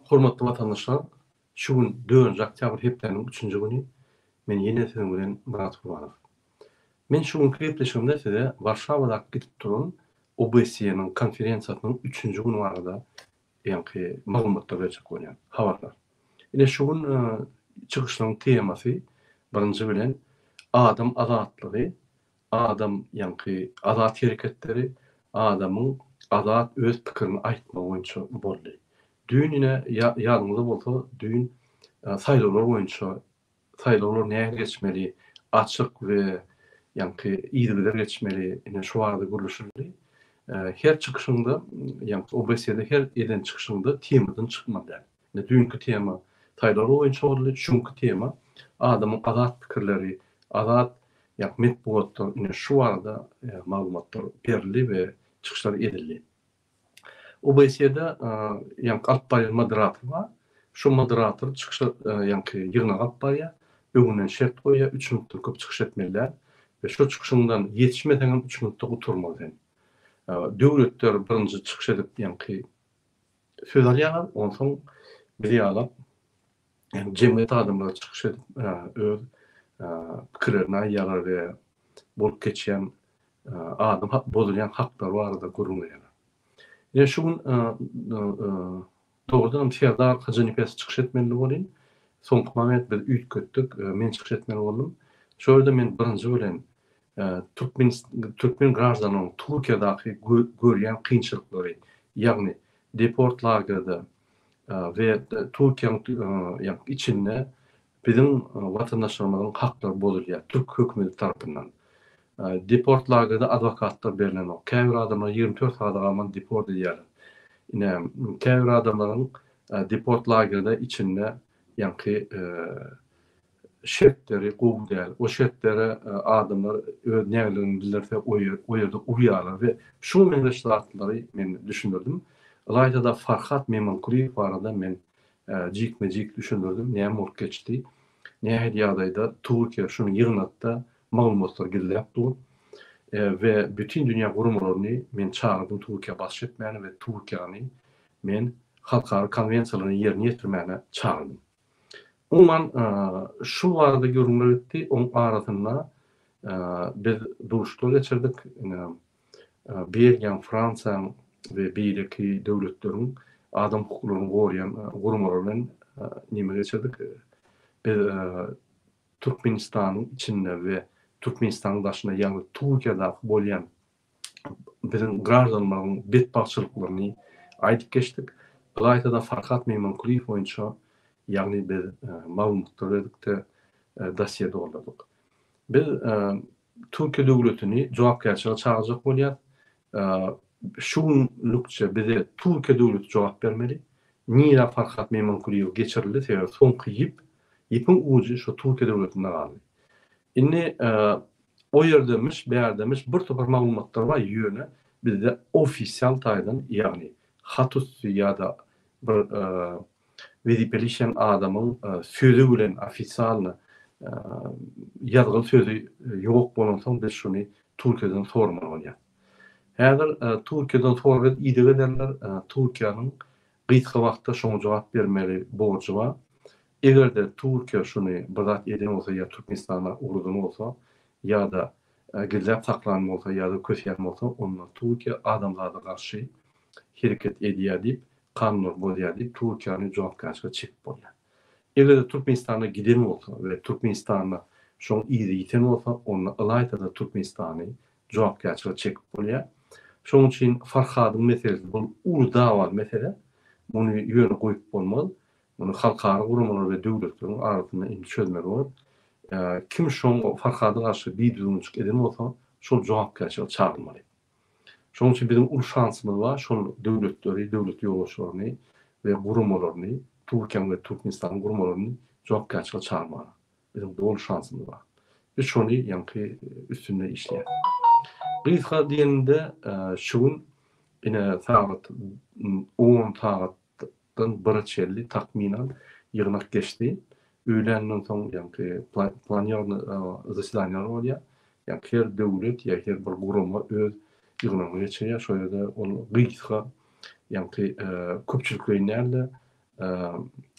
Hormatly watandaşlar, şu gün dördünji oktýabr hepdäniň üçünji güni men ýene siziň bilen Myrat Gurbanow. Men şu günki gepleşigimde size Warşawadaky gidip duran OBSE-niň konferensiýasynyň üçünji güni barada ýaňky maglumatlar berjek bolýan, habarlar. Ine şu gün çykyşlaryň temasy birinji bilen adam azatlygy, adam ýaňky azat hereketleri, adamyň azat öz pikirini aýtmagy boýunça boldy. Düýn ine ýadyňyzda bolsa düýn saýlawlar boýunça Saýlawlar nähili geçmeli, açyk we ýaňky yzygider geçmeli, ine şu barada gürleşildi. Her çykyşyňda, ýaňky OBSE-de her eden çykyşyňda temadan çykmaly däl. Ine düýnki tema saýlawlar boýunça boldy, şu günki tema adamyň azat pikirleri, azat ýaňky metbugatlar, ine şu barada maglumatlar berildi we çykyşlar edildi. OBSE-de ýaňky alyp barýan moderator bar. Şo moderator çykyşa ýaňky ýygnagy alyp barýar. Öňünden şert goýýar, üç minutdan köp çykyş etmeli däl. We şo çykyşyňdan ýetişmeseňem üç minutda gutarmaly sen. Döwletler birinji çykyş edip ýaňky söz alýarlar, onsoň biz ýalak jemgyýet adamlary çykyş edip öz pikirlerini aýdýarlar we bolup geçýän adam bozulýan haklar barada gürrüň berýärler. Ine şu gün dogrudan hem Serdar Hajynepesow çykyş etmelidi welin, soňky moment biz üýtgetdik, men çykyş etmeli boldum. Şo ýerde men birinji bilen türkmen türkmen graždanynyň Türkiýedäki görýän kynçylyklary, ýagny deport lagerde we Türkiýäniň içinde Biziň watandaşlarymyzyň haklary bozulýar türk hökümeti tarapyndan. Deport lagerde adwokatlar berlenok. Käbir adamlary 24 sagada galman deport edýärler. Ine, käbir adamlaryň deport lagerde içinde ýaňky şertleri gowy däl. O şertlere adamlar öz nägileligini bildirse o ýerde urýarlar we şuňa meňzeş zatlary men düşündirdim. Ylaýta-da Farhat Memankulyýew barada men Jikme-jik düşündirdim, näme bolup geçdi, nähili ýagdaýda Türkiýe şuny ýygnatda maglumatlary gizläp dur we bütin dünýä guramalaryny men çagyrdym Türkiýä basyş etmäne we Türkiýäni men halkara konwensiýalaryny ýerine ýetirmäne çagyrdym. Umuman şu barada gürrüňler gitdi, oň arasynda biz duşuşyklar geçirdik, Belgiýanyň, Fransiýanyň we beýleki döwletleriň adam hukuklaryny goraýan guramalary bilen neme geçirdik. Biz Türkmenistanyň içinde we Türkmenistanyň daşynda, ýagny Türkiýedäki bolýan biziň graždanlaryň betbagtçylyklaryny aýdyp geçdik. Ylaýta-da Farhat Meýmankulyýew boýunça, ýagny biz maglumatlar berdik-de, dosýe doldurdyk. Biz Türkiýe döwletini jogapkärçilige çagyrjak bolýas. Şu günlükçe bize Türkiýe döwleti jogap bermeli. Nirä Farhat Meýmankulyýew geçirildi, sebäbi soňky ýip, ýipiň ujy şo Türkiýe döwletinde galdy. Indi o ýerdemiş, bärdemiş bir topar maglumatlar bar, ýöne bizde ofisial taýdan, ýagny hat üsti ýa-da bir wezipeli işleýän adamyň sözi bilen ofisialny ýazgyly sözi ýok bolansoň biz şuny Türkiýeden soramaly bolýar. Häzir Türkiýeden sorag edip ideg ederler, Türkiýäniň gysga wagtda şoňa jogap bermeli borjy bar. Eger-de Türkiýe şuny bir zat eden bolsa ýa Türkmenistana ugradan bolsa ýa-da gizläp saklan bolsa ýa-da köseýän bolsa onda Türkiýe adamzada garşy hereket edýär diýip kanunlary bozýar diýip Türkiýäni jogapkärçilige çekip bolýar. Eger-de Türkmenistana giden bolsa we Türkmenistanda şoň yzy ýiten bolsa onda ylaýta-da Türkmenistany jogapkärçilige çekip bolýar. Şoň üçin Farhadyň meselesi bul uly dawaly mesele. Muny ýöne goýup bolmaz. Muny halkara guramalar we döwletleriň arasynda indi çözmeli bolar. Kim şoň Farhada garşy bidüzgünçilik eden bolsa şol jogapkärçilige çagyrylmaly. Şonuň üçin biziň uly şansymyz bar, şol döwletleri, döwlet ýolbaşçylaryny we guramalaryny, Türkiýäniň we Türkmenistanyň guramalaryny jogapkärçilige çagyrmaga. Biziň doly şansymyz bar. Biz şony ýaňky üstünde işleýäris. Gysga diýenimde, şu gün ine sagat on sagat Dan bire çenli takmynan ýygnak geçdi. Öýländen soň ýaňky planýorny zasedaniýalar bolýar. Ýaňky her döwlet ýa her bir gurama öz ýygnagyny geçirýär. Şo ýerde ol gysga ýaňky köpçülikleýin däl-de,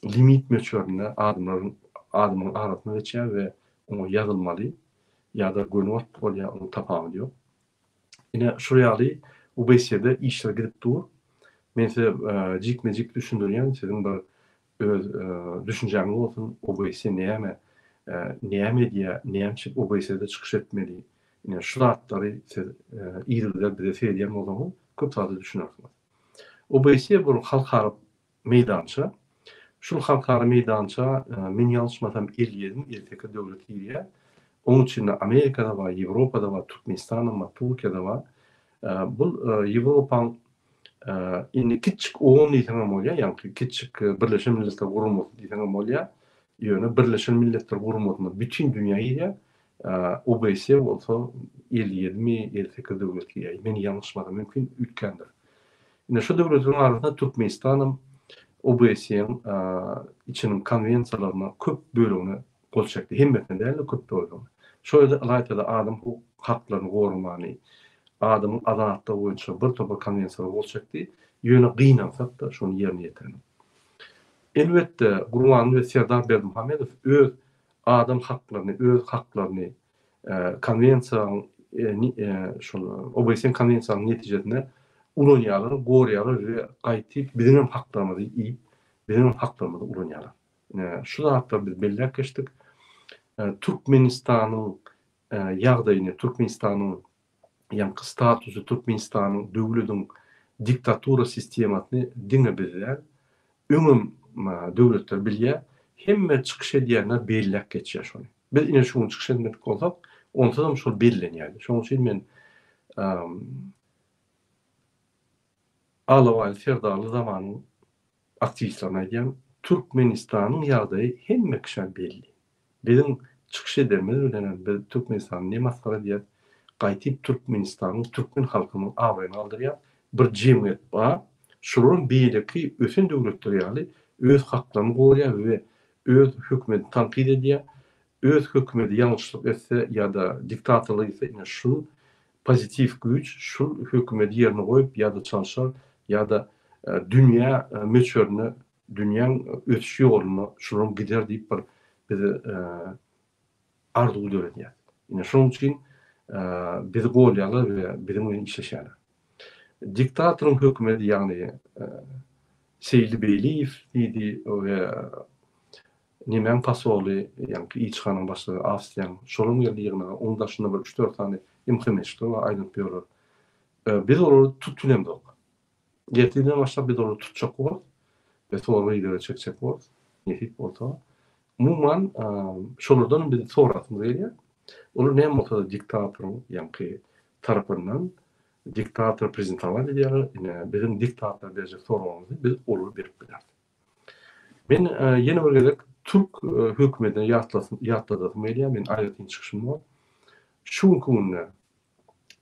limit möçberinde adamlaryň adamyň arasyna geçýär we oňa ýazylmaly ýa-da göni basyp bolýar, onuň tapawudy ýok. Ine şul ýaly UBS-de işler gidip dur. Men size jikme-jik düşündirýän, siziň bir öz düşünjäňiz bolsun, OBS näme, näme edýär, näme üçin OBS-de çykyş etmeli. Ine şu zatlary siz yzygider bize seredýän bolsaňyz, köp zada düşünersiňiz. OBS bir halkara meýdança. Şul halkara meýdança, men ýalňyşmasam 57-mi, 58 döwlet girýär. Onuň içinde Amerika-da bar, Ýewropa-da bar, Türkmenistanam bar, Türkiýe-de bar. Bul Ýewropaň indi kiçjik OON diýseňem bolýar, ýaňky kiçjik Birleşen Milletler Guramasy diýseňem bolýar. Ýöne Birleşen Milletler Guramasyna bütin dünýä girýär. OBSE bolsa 57-mi, 58 döwlet girýär. Men ýalňyşmasam mümkin üýtgändir. Ine şu döwletleriň arasynda Türkmenistanam OBSE-niň içiniň konwensiýalaryna köp bölegine gol çekdi. Hemmesine däl-de köp bölegine. Şol ýerde ylaýta-da adam haklaryny goramany, adamyň azatlygy boýunça bir topar konwensiýalara gol çekdi. Ýöne gynansak-da şony ýerine ýetirenok. Elbetde Gurbanguly we Serdar Berdimuhamedow öz adam haklaryny, öz haklaryny konwensiýanyň şol OBSE-niň konwensiýanyň netijesinde ulanýarlar, gorýarlar we gaýtyp biziň hem haklarymyzy iýip, biziň hem haklarymyzy ulanýarlar. Ine, şu zatlary biz belläp geçdik. Türkmenistanyň ýagdaýyny, Türkmenistanyň ýaňky statusy, Türkmenistanyň döwlediň diktatura sistemasyny diňe biz däl, öňem döwletler bilýär. Hemme çykyş edýänler belläp geçýär şony. Biz ine şu gün çykyş etmedik bolsak, onsuzam şol bellenýärdi. Şonuň üçin men Alabaýly Serdarly zamanyň aktiwistlerine aýdýan, Türkmenistanyň ýagdaýy hemme kişä belli. Biziň çykyş edenimiz bilenem biz Türkmenistany ne masgara edýäs, gaýtyp Türkmenistanyň, türkmen halkynyň abraýyny galdyrýas. Bir jemgyýet bar, şolaram beýleki ösen döwletler ýaly öz haklaryny gorýar we öz hökümetini tankyt edýär. Öz hökümeti ýalňyşlyk etse ýa-da diktatorlyk etse ine şul pozitiw güýç şul hökümeti ýerine goýup ýa-da çalşar ýa-da dünýä möçberinde dünýäň ösüş ýoluna şularam gider diýip bir bize arzuw döredýär. Ine şonuň üçin bizi golýarlar we biziň bilen işleşýärler. Diktatoryň hökümeti ýagny Seýli Beýliýew diýdi we nemäň posoly ýaňky ilçihanaň başlygy Awstriýaň şolam geldi ýygnaga onuň daşynda bir üç-dört sany MHM-çikler bar aýlanyp ýörler. Biz olary tutup bilemzok. Ertirden başlap biz olary tutjak bolarys we sorag idege çekjek bolarys, nesip bolsa. Umuman, şolardan biz sorasymyz gelýär. Olar näme bolsa-da diktatoryň ýaňky tarapyndan diktator prezentowat edýärler. Ine, biziň diktatora berjek soragymyzy biz olara berip bileris. Men ýene bir gezek türk hökümetine ýatladasym gelýär, meniň aýratyn çykyşym bar. Şu günki günde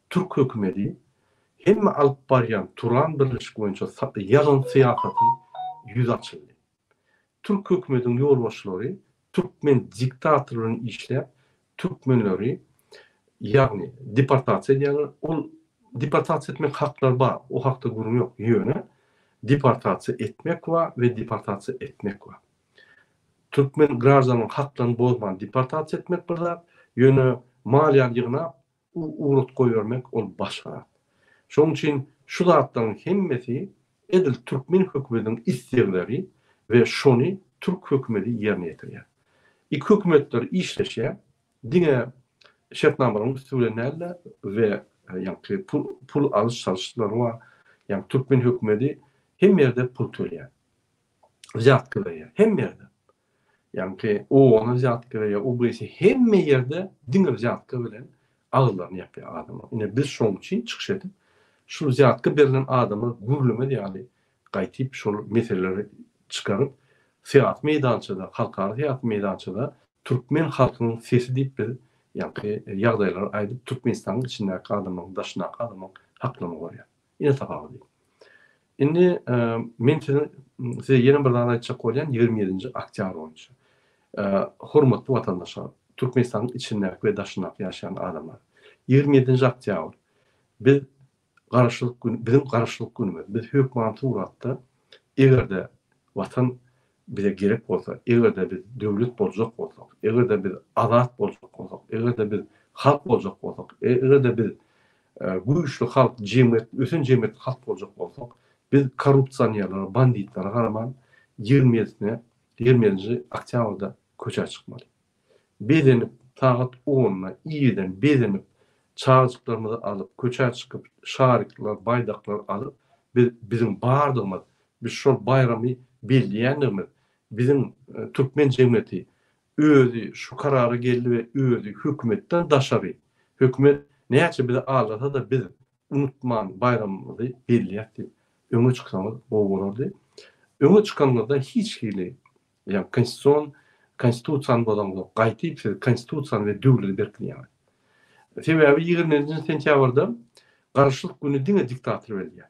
Türk hökümedi hemme alyp barýan Turan birleşik boýunça ýalan syýasaty ýüze açyldy. Türk hökümediniň ýolbaşçylary türkmen diktatory bilen işläp türkmenleri ýagny deportasiýa edýärler. Ol deportasiýa etmek haklary bar, o hakda gürrüň ýok. Ýöne deportasiýa etmek bar we deportasiýa etmek bar. Türkmen graždanynyň haklaryny bozman deportasiýa etmek bir zat, ýöne mal-ýal ýygnap ugrat goýbermek ol başga zat. Şonuň üçin şu zatlaryň hemmesi edil türkmen hökümetiniň islegleri we şony türk hökümeti ýerine ýetirýär. Iki hökümetler işleşýär, diňe şertnamalaryň üsti bilen däl-de we ýaňky pul alyş-çalyşlary bar. Ýagny türkmen hökümeti hemme ýerde pul töleýär. Wzýatka berýär. Hemme ýerde. Ýaňky OON-a wzýatka berýär, OBS-e hemme ýerde diňe wzýatka bilen agyzlaryny ýapýar adamlar. Ine biz şoň üçin çykyş edip, şul wzýatka berlen adamlar gürlemez ýaly gaýtyp şol meseleleri çykaryp, syýasy meýdançada, halkara syýasy meýdançada türkmen halkynyň sesi diýip biz ýaňky ýagdaýlary aýdyp Türkmenistanyň içindäki adamlaryň, daşyndaky adamlaryň haklaryny gorýar. Ine tapawudy. Indi men size size ýene bir zat aýtjak bolýan 27-nji oktýabr boýunça. Hormatly watandaşlar, Türkmenistanyň içindäki we daşyndaky ýaşaýan adamlar. 27-nji oktýabr biz Garaşsyzlyk güni, biziň Garaşsyzlyk günümiz. Biz hökman suratda eger-de Watan. bize gerek bolsa, eger-de biz döwlet boljak bolsak, eger-de biz azat boljak bolsak, eger-de biz halk boljak bolsak, eger-de biz güýçli halk, jemgyýet, ösen jemgyýetli halk boljak bolsak, biz korrupsionerlere, banditlere garaman ýigrimi ýedisine, ýigrimi ýedinji oktýabrda köçä çykmaly. Bezenip, sagat onda irden bezenip, çagajyklarymyzy alyp, köçä çykyp, şarikler, baýdaklar alyp, biz biziň bardygymyz, biz şol baýramy belleýändigimiz, biziň türkmen jemgyýeti özi şu karara geldi we özi hökümetden daşary, hökümet näçe bizi aldasa-da biz unutman baýramymyzy belleýäs diýip öňe çyksaňyz gowy bolardy. Öňe çykanyňyzda hiç hili Ýagny konstitusion konstitusiýany bozaňzok, gaýtyp siz konstitusiýany we döwleti berkidýäňiz. Sebäbi ýigriminji sentýabrda Garaşsyzlyk güni diňe diktator belleýär.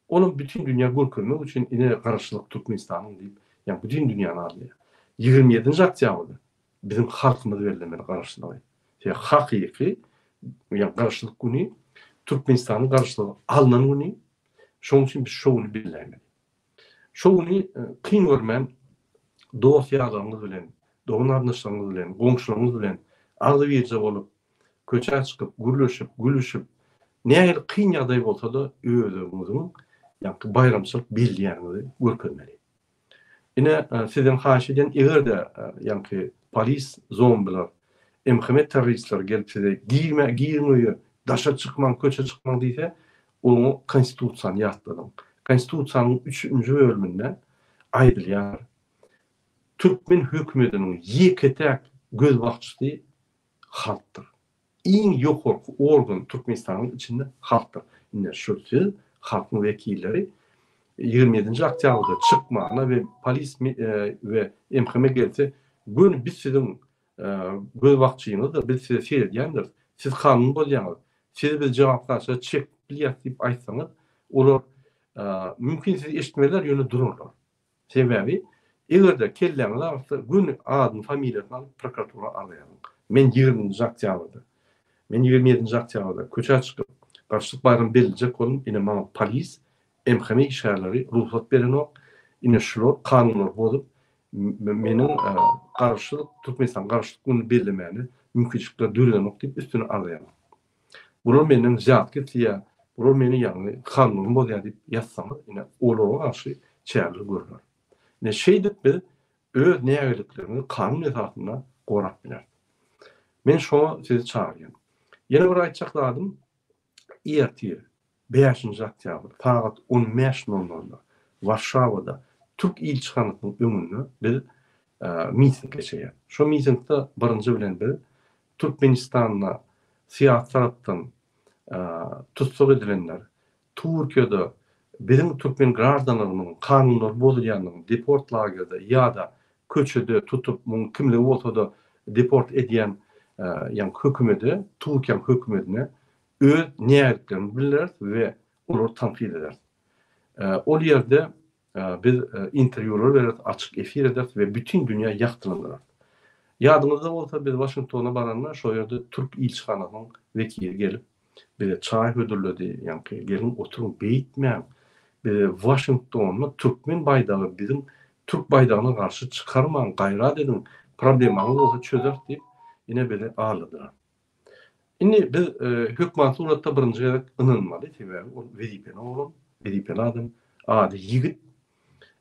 Olam bütin dünýä görkezmek üçin ine Garaşsyzlyk Türkmenistanyň diýip, ýagny bütin dünýäni aldaýar. 27-nji oktýabrda biziň halkymyz bellemeli Garaşsyzlygy. Sebäbi hakyky ýagny Garaşsyzlyk güni Türkmenistanyň Garaşsyzlygy alnan güni, şonuň üçin biz şo güni belläýmeli. Şo güni kyn görmän dost-ýarlaryňyz bilen, dogan-garyndaşlaryňyz bilen, goňşularyňyz bilen agzybirje bolup, köçä çykyp, gürleşip, gülüşip, nähili kyn ýagdaý bolsa-da özüňiziň ýaňky baýramçylyk belleýäniňizi görkezmeli. Ine, sizden haýyş edýän, eger-de ýaňky polis, zombiler, MHM terroristleri gelip size girme, giriň öýe, daşa çykmaň, köçe çykmaň diýse, Oňa Konstitusiýany ýatladyň. Konstitusiýanyň üçünji bölüminde aýdylýar, Türkmen hökümetiniň ýeke-täk gözbagçysy halkdyr. Iň ýokarky organ Türkmenistanyň içinde halkdyr. Ine, şu siz, halkyň wekilleri 27-nji oktýabrda çykmana we polis we MHM gelse, göni biz siziň Gözbagçyňyzdyr, biz size seredýändiris. Siz kanun bozýaňyz. Sizi biz jogapkärçilige çekip bilýäris diýip aýtsaňyz, olar mümkin sizi eşitmezler, ýöne durarlar. Sebäbi, eger-de kelläňiz agyrsa, göni adyny, familiýasyny alyp prokuratura arza ýazyň. Men ýigriminji oktýabrda, men 27-nji oktýabrda köçä çykyp, Garaşsyzlyk baýramyny bellejek boldum, ine maňa polis, MHM işgärleri rugsat berenok, ine şular kanunlary bozup, meniň Garaşsyzlyk, Türkmenistanyň Garaşsyzlyk gününi bellemäne mümkinçilikler döredenok diýip üstüne arzaýarlar. Bular menden wzýatka isleýär, bular meni ýagny kanunymy bozýar diýip ýazsaňyz, ine olara garşy çäreler görler. Ine şeýdip biz öz nägileliklerimizi kanun esasynda gorap bileris. Men şoňa sizi çagyrýan. Ýene bir aýtjak zadym, Ertir, bäşinji oktýabr, sagat on bäş nol nolda Warşawada türk ilçihanasynyň öňünde biz miting geçirýäris. Şo mitingde birinji bilen biz Türkmenistanda syýasy tarapdan tussag edilenler, Türkiýede biziň türkmen graždanlarymyzyň kanunlary bozulýandygyny, deport lagerde ýa-da köçede tutup, muň kimligi bolsa-da deport edýän ýaňky hökümede, Türkiýäň hökümedine öz nägiliklerimizi bildireris we olary tankyt ederis. Ol ýerde biz interwýular bereris, açyk efir ederis we bütin dünýä ýagtylandyrarys. Ýadyňyzda bolsa biz Waşingtona baranda şo ýerde türk ilçihanasynyň wekili gelip bize çaý hödürledi, ýaňky geliň oturyň beýtmäň, bize Waşingtonda türkmen baýdagy biziň türk baýdagyna garşy çykarmaň, gaýrat ediň, problemaňyz bolsa çözeris diýip ine bizi aldadylar. Indi biz hökman suratda birinji gezek ynanmaly, sebäbi ol wezipeli oglan, wezipeli adam, ady Ýigit.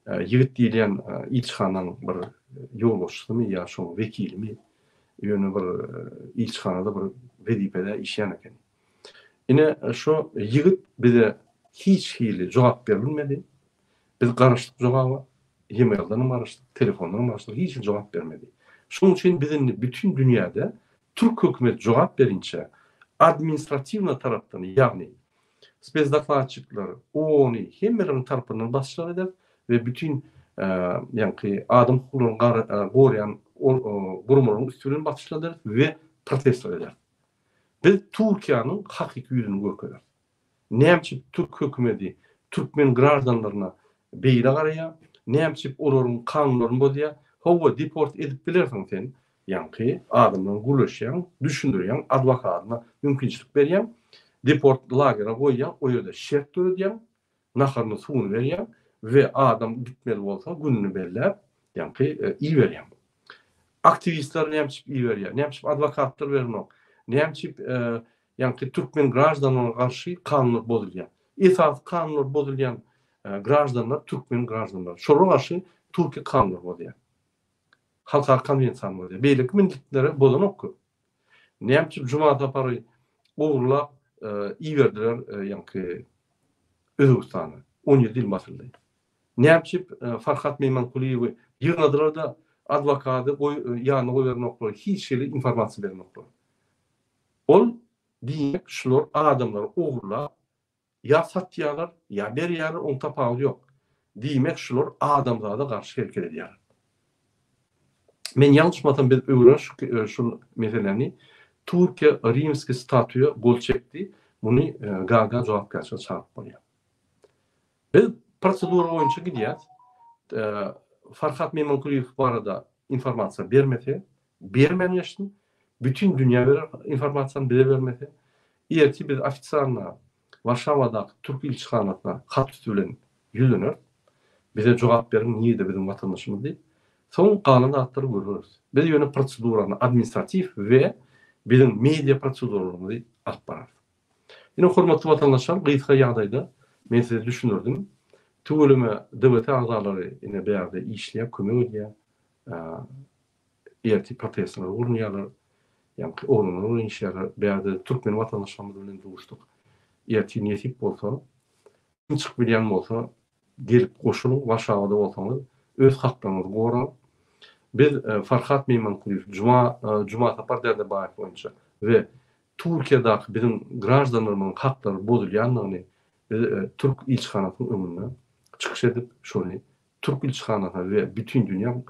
Ýigit diýilýän ilçihanaň bir ýolbaşçysymy ýa şoň wekilimi, ýöne bir ilçihanada bir wezipede işleýän eken. Ine şo ýigit bize hiç hili jogap berilmedi. Biz garaşdyk jogaba, e-mailden hem garaşdyk, telefondan hem garaşdyk, hiç hili jogap bermedi. Şonuň üçin biz indi bütin dünýäde Türk hökümeti jogap berinçä administratiwna tarapdan ýagny spesdokladçikler, OON-y hemmeleriň tarapyndan basyşlar eder we bütin ýaňky adam hukuklaryny goraýan guramalaryň üsti bilen basyşlar ederis we protestler ederis. Biz Türkiýäniň hakyky ýüzüni görkezeris. Näme üçin türk hökümeti türkmen graždanlaryna beýle garaýar? Näme üçin olaryň kanunlaryny bozýar? Hawa, deport edip bilersiň sen, ýaňky adam bilen gürleşýäň, düşündirýäň, adwokadyna mümkinçilik berýäň, deport lagere goýýaň, o ýerde şert döredýäň, naharyny, suwuny berýäň we adam gitmeli bolsa gününi belläp. Ýaňky iberýär. Aktiwistler näme üçin iberýär? Näme üçin adwokatlar berenok? Näme üçin ýaňky türkmen graždanlaryna garşy kanunlar bozulýar? Esasy kanunlar bozulýan graždanlar türkmen graždanlary. Şolara garşy Türkiýe kanunlar bozýar. Halkara konwensiýany bozýar. Beýleki milletlere bozanok köp. Näme üçin Juma Sapary ogurlap iberdiler ýaňky Özbegistana? 17 ýyl basyldy. Näme üçin Farhat Meýmankulyýewi ýygnadylar-da, adwokady goý ýanyna goýberenoklar, hiç hili informasiýa berenoklar. Ol diýmek şular adamlary ogurlap ýa satýarlar, ýa berýärler, oň tapawudy ýok. Diýmek şular adamzada garşy hereket edýärler. Men ýalňyşmasam biz öwrenşik şul meseläni Türkiýe Rimskiý statuýa gol çekdi, muny Gaga jogapkärçilige çagyryp bolýar. Biz prosedura boýunça gidýäs. Farhat Meýmankulyýew barada informasiýa bermese, bermän geçsin, bütin dünýä berer informasiýany bize bermese, ertir biz ofisialno Warşawadaky türk ilçihanasyna hat üsti bilen ýüzleneris. Bize jogap beriň nirde biziň watandaşymyz diýip. Soň galan zatlary göreris. Biz ýöne prosedurany administratiw we biziň media proseduralarymyzy alyp bararys. Ine hormatly watandaşlar gysga ýagdaýda men size düşündirdim. Tüweleme DWT agzalary ine bärde işleýär, kömek edýär. Ertir protestleri gurnaýarlar. Ýaňky oglanlar bilen işleýärler. Bärde türkmen watandaşlarymyz bilen duşduk. Ertir nesip bolsa, kim çykyp bilýän bolsa gelip goşulyň, Warşawada bolsaňyz öz haklaryňyzy goraň. Biz Farhat Meýmankulyýew, Juma Jumasapar Dädebaýew boýunça we Türkiýedäki biziň graždanlarymyzyň haklary bozulýandygyny biz türk ilçihanasynyň öňünde çykyş edip, şony türk ilçihanasyna we bütin dünýä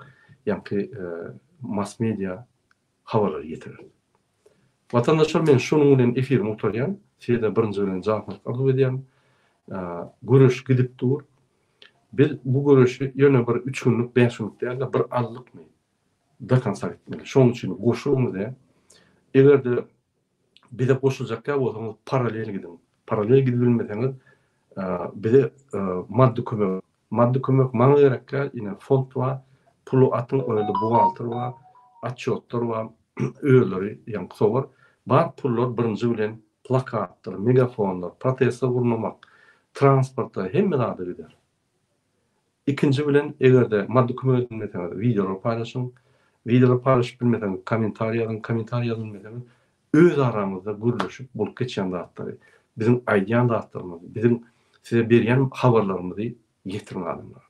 ýaňky mass media habarlary ýetireris. Watandaşlar men şunuň bilen efirimi gutarýan. Size-de birinji bilen jan saglyk arzuw edýän. Göreş gidip dur. Biz bu göreşi ýöne bir üç günlük, bäş günlük däl-de bir aýlykmy do konca gitmeli. Şonuň üçin goşulyň bize. Eger-de bize goşuljakýa bolsaňyz paralel gidiň. Paralel gidip bilmeseňiz bize maddy kömek, maddy kömek maňa gerekýä, ine fond bar, puly atyň, o ýerde buhgalter bar, otçýotlar bar, özleri ýaňky sowar. Bar pullar birinji bilen plakatlar, megafonlar, protestler gurnamak, transporta hemme zada gider. Ikinji bilen eger-de maddy kömek edip bilmeseňiz wideolar paýlaşyň. Wideolar paýlaşyp bilmeseňiz kommentariý ýazyň, kommentariý ýazyp bilmeseňiz öz araňyzda gürleşip bolup geçýän zatlary, biziň aýdýan zatlarymyzy, biziň size berýän habarlarymyzy ýetiriň adamlara.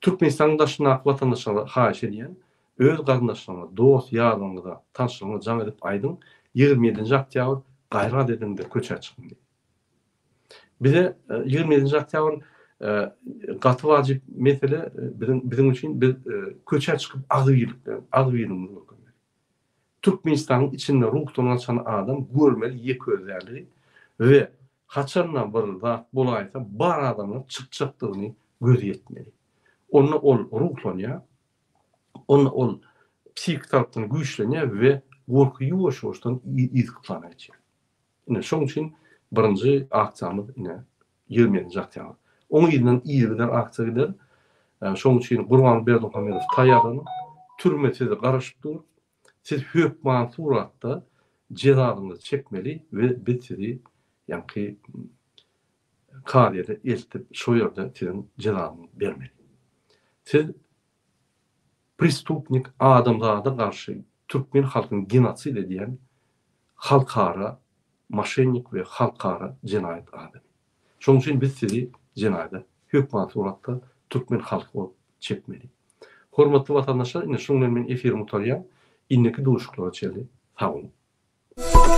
Türkmenistanyň daşyndaky watandaşlara haýyş edýän, öz garyndaşlaryňyza, dost ýarlaryňyza, tanşlaryňyza jaň edip aýdyň, 27-nji oktýabr gaýrat ediň-de köçä çykyň diýip. Bize 27-nji oktýabr gaty wajyp mesele biziň biziň üçin biz köçä çykyp agzybirlik bilen agzybirligimizi görkezmeli. Türkmenistanyň içinde ruhdan gaçan adam görmeli ýekeöz däldigi we haçanda bir zat bolaýsa bar adamlar çykjakdygyny gözi ýetmeli. Onda ol ruhlanýar, onda ol psihiki tarapdan güýçlenýär we gorky ýuwaş-ýuwaşdan yzky plana geçýär. Ine, şoň üçin birinji aksiýamyz ine, 27-nji oktýabr. Oň yzyndan yzygider aksiýa gider. Şoň üçin Gurbanguly Berdimuhamedow taýýarlanyň. Türme size garaşyp dur. Siz hökman suratda jezalyňyzy çekmeli we biz sizi ýaňky kazyýete eltip, şo ýerde siziň jezaňyzy bermeli. Siz prestupnik adamzada garşy türkmen halkyny genosid edýän halkara moşennik we halkara jenaýat adamy. Şonuň üçin biz sizi jenaýada hökman suratda türkmen halky bolup çekmeli. Hormatly watandaşlar ine şunuň bilen men efirimi gutarýan. Indiki duşuşyklara çenli sag boluň.